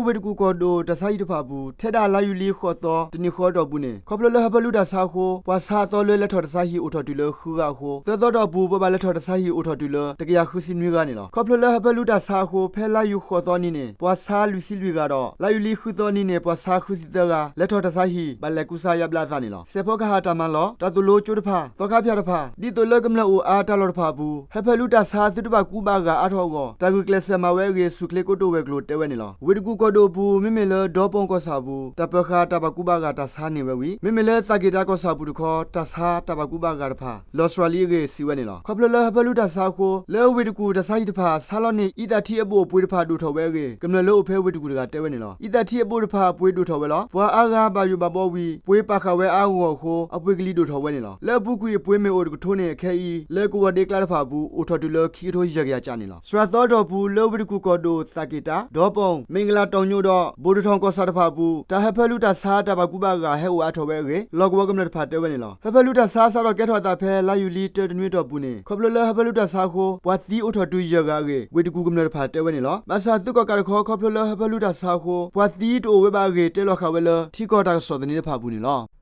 ဝ့ၢ်တကူၣ်ကီၢ်ဒိၣ်တၢ်ဆါဟံၣ်တဖၣ်အပူၤ ထဲဒၣ်လါယူၤလံဃိးသီ တနံၣ်ဃီအတီၢ်ပူၤန့ၣ် ခီဖျိလၢဟၢဖၢလူၢ်တၢ်ဆါအဃိ ပှၤဆါအသီလၢလဲၤထီၣ်တၢ်ဆါဟံၣ်အိၣ်ထီၣ်တုၤလၢဃုဂၤအဃိ သၢသီအတီၢ်ပူၤ ပှၤဘၣ်လဲၤထီၣ်တၢ်ဆါဟံၣ်အိၣ်ထီၣ်တုၤလၢ တကယၤဃုဆံနွံဂၤန့ၣ်လီၤ. ခီဖျိလၢဟၢဖၢလူၢ်တၢ်ဆါအဃိ ဖဲလါယူၤဃိးသီနံၤန့ၣ် ပှၤဆါလွံၢ်ဆံလွံၢ်ဂၤဒီး လါယူၤလံဃုသီနံၤန့ၣ် ပှၤဆါဃုဆံသၢဂၤ လဲၤထီၣ်တၢ်ဆါဟံၣ် ဘၣ်လဲၤကူစါယါဘျါအသးန့ၣ်လီၤ. စဲးဖီကဟၣ်တၢ်မၤလီၢ်, တၢ်သိၣ်လိကၠိတဖၣ်, သီခါဖၠၣ်တဖၣ် ဒ်သိးလၢကမျၢၢ်အိၣ်အါတၢ်လီၢ်တဖၣ်အပူၤ ဟၢဖၢလူၢ်တၢ်ဆါသုတဘၣ်ကူဘၣ်ဂာ်အါထီၣ်အဂီၢ် တၢ်ဂုာ်ကျဲးစၢးမၤဝဲအဂ့ၢ် ဆူၣ်ချ့ကိတိာ်ဝဲၤကျိၤတဲဝဲန့ၣ်လီၤ. ဝ့ၢ်တကူၣ်ကီၢ်ဒိၣ်အပူၤ မ့မ့ၢ်လၢဒီပိၣ်ကီၢ်ဆၣ်အပူၤ တၢ်ပၢၤဃာ်တၢ်ဘၣ်ကူဘၣ်ဂာ်တၢ်ဆါန့ၢ်ဝဲဝံၤ မ့မ့ၢ်လၢသးက့ၣ်တၢ်ကီၢ်ဆၣ်အပူၤတခီ တၢ်ဆါတၢ်ဘၣ်ကူဘၣ်ဂာ်တဖၣ် လီၤစှၤလံအဂ့ၢ် စံးဝဲန့ၣ်လီၤ. ခီဖျိလၢဟၢဖၢလူၢ်တၢ်ဆါအဃိ လၢဝ့ၢ်တကူၣ်တၢ်ဆါဟံၣ်တဖၣ် ဆါလီၤန့ၢ် အံသၣ်ထံအဘိၣ်အပှ့ၤတဖၣ်ဒိၣ်ထီၣ်ဝဲအဂ့ၢ် ကမျၢၢ်လၢအိၣ်ဖဲဝ့ၢ်တကူၣ်တဂၤတဲဝဲန့ၣ်လီၤ. အံသၣ်ထံအဘိၣ်တဖၣ်အပှ့ၤဒိၣ်ထီၣ်ဝဲလီၤ. ပှၤအါဂၤဘၣ်ယိၣ်ဘၣ်ဘီဝံၤ ပှ့ၤပာ်ဃာ်ဝဲအါဂီၢ်အဃိ အပှ့ၤကလံၤဒိၣ်ထီၣ်ဝဲန့ၣ်လီၤ. လၢအပူၤကွံာ်အပှ့ၤမ့ၢ်အိၣ်တကထိန့ၣ် ခဲအံၤ လၢကဝီၤဒ့ကျါတဖၣ်အပူၤ အိၣ်ထီၣ်တုၤလၢခံကထိယဲၢ်ကယၤကၠးန့ၣ်လီၤ. စှၤသီအတီၢ်ပူၤ လၢဝ့ၢ်တကူၣ်ကီၢ်ဒိၣ် သးက့ၣ်တၢ်, ဒီပိၣ်, မ့ၣ်ကလးတီၤညိဒီး ဘိၣ်တထီၣ်ကီၢ်ဆၣ်တဖၣ်အပူၤ တၢ်ဟၢဖၢလူၢ်တၢ်ဆါတၢ်ဘၣ်ကူဘၣ်ဂာ်ဟဲအိၣ်အါထီၣ်ဝဲအဂ့ၢ် လီၢ်ကဝီၤကမျၢၢ်တဖၣ်တဲဝဲန့ၣ်လီၤ. ဟၢဖၢလူၢ်တၢ်ဆါစးထီၣ်ကဲထီၣ်အသးဖဲလါယူၤလံတၢတနွံအတီၢ်ပူၤန့ၣ် ခီဖျိလၢဟၢဖၢလူၢ်တၢ်ဆါအဃိ ပှၤသံအိၣ်ထီၣ်တုၤယဲၢ်ဂၤအဂ့ၢ် ဝ့ၢ်တကူၣ်ကမျၢၢ်တဖၣ်တဲဝဲန့ၣ်လီၤ. ဘၣ်ဆၣ်သုးကီၣ်ကးတခီ ခီဖျိလၢဟၢဖၢလူၢ်တၢ်ဆါအဃိ ပှၤသံတအိၣ်ဝဲဘၣ်အဂ့ၢ် တဲလီၤဃာ်ဝဲလၢ ထံကီၢ်တၢ်ကစီၣ်သန့တဖၣ်အပူၤန့ၣ်လီၤ.